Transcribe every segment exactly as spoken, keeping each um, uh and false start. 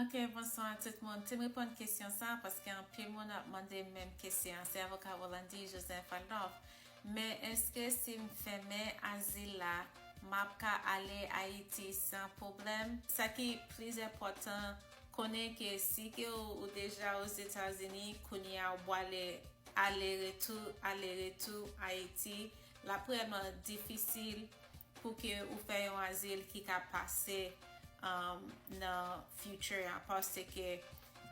Ok, bonswa tout moun. Te m reponn kesyon sa paske anpil moun ap mande m menm kesyon an. Se avoka Rolandi Joseph Adolphe. Men èske si m fèmen azil la, m ap ka ale Ayiti san pwoblèm? Sa ki plis enpòtan, konnen ke si ke ou, ou deja Ozetazini, kounye a ou pwale ale retou, ale retou Ayiti, l ap vrèman difisil pou ke ou fè yon azil ki ka pase um, nan future an, paske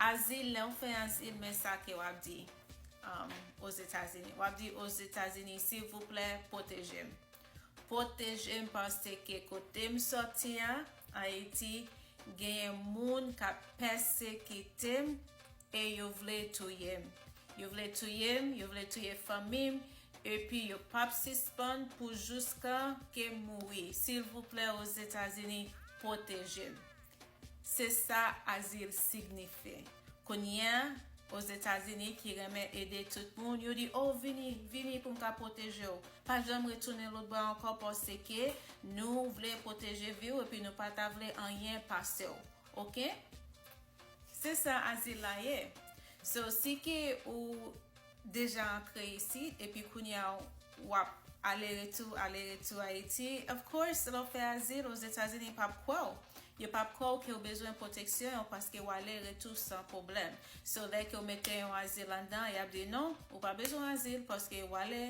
azil, lè w fè azil, men sa ke w ap di um, Ozetazini. W ap di Ozetazini, silvouplè, pwoteje m. Pwoteje m paske kote m sòti a, Ayiti, genyen moun k ap pèsekite m e yo vle touye m. Yo vle touye m, yo vle touye fanmi m, epi yo p ap sispann pou jiska ke m mouri. Silvouplè, Ozetazini, pwoteje m. Se sa azil signifye. Kounye a, Ozetazini ki renmen ede tout moun, yo di, "Oh, vini, vini pou m ka pwoteje w. Pa janm retounen lòt bò ankò paske nou vle pwoteje vi w epi nou pa ta vle anyen pase w." Ok? Se sa azil la ye. So, si ke ou deja antre isit, epi kounye a w ap ale retou, ale retou Ayiti, of course, lè w fè azil Ozetazini p ap kwè w. Yo p ap kwè w ke w bezwen pwoteksyon paske w ale retou san pwoblèm. So, lè ke w mete yon azil anndan, y ap di non, ou pa bezwen azil paske w ale,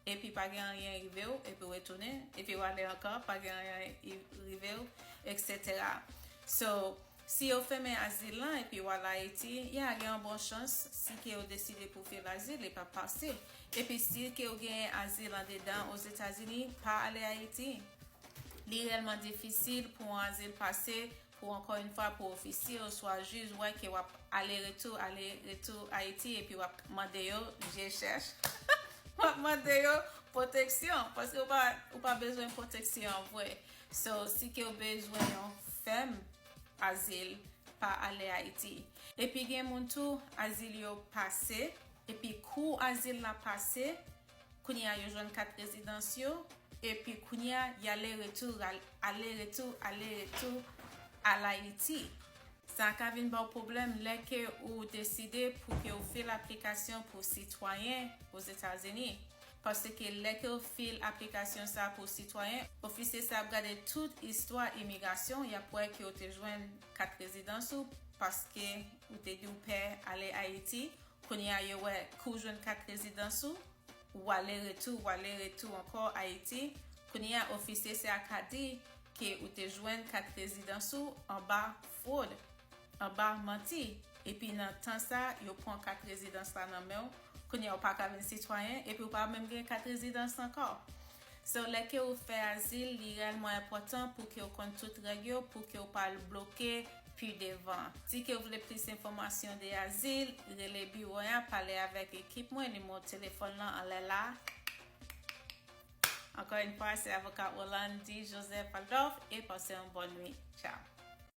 epi pa gen anyen rive w, epi w retounen, epi w ale ankò, pa gen anyen i- rive w, et cetera. So, si yo fèmen azil lan epi w al Ayiti, ya gen yon bon chans, si ke w deside pou fil azil, li p ap pase. Epi si ke w genyen azil andedan Ozetazini, pa ale Ayiti. Li rèlman difisil pou yon azil pase, pou ankò yon fwa, pou ofisye oswa jij wè ke w ap ale retou, ale retou Ayiti, epi w ap mande yo, je chèch, w ap mande yo pwoteksyon, paske ou pa, ou pa bezwen pwoteksyon vre. So, si ke w bezwen yon fèm azil, pa ale Ayiti. Epi gen moun tou, azil yo pase, epi kou azil la pase, kounye a yo jwenn kat rezidans yo, epi kounye a y ale retou, al- ale retou, ale retou al Ayiti. Sa ka vin ba w pwoblèm lè ke ou deside pou ke w fil aplikasyon pou sitwayen Ozetazini. Paske lè ke w fil aplikasyon sa pou sitwayen, ofisye sa ap gade tout istwa imigrasyon, y ap wè ke w te jwenn kat rezidans ou paske ou te di w pè ale Ayiti. Kounye a yo wè ke w jwenn kat rezidans ou, ou ale retou, ou ale retou ankò Ayiti. Kounye a ofisye sa a ka di ke ou te jwenn kat rezidans ou anba fwod, anba manti. Epi nan tan sa, yo pran kat rezidans la nan men w. Kounye a ou pa ka vin sitwayen, epi ou pa menm gen kat rezidans ankò. So, lè ke ou fè azil, li rèlman enpòtan pou ke ou konn tout règ yo, pou ke ou pa al bloke pi devan. Si ke ou vle plis enfòmasyon de azil, rele biwo a, pale avèk ekip mwen, nimewo telefòn lan anlè la. Ankò yon fwa, se avoka Rolandi Joseph Adolphe, e pase yon bòn nwit. Tchao.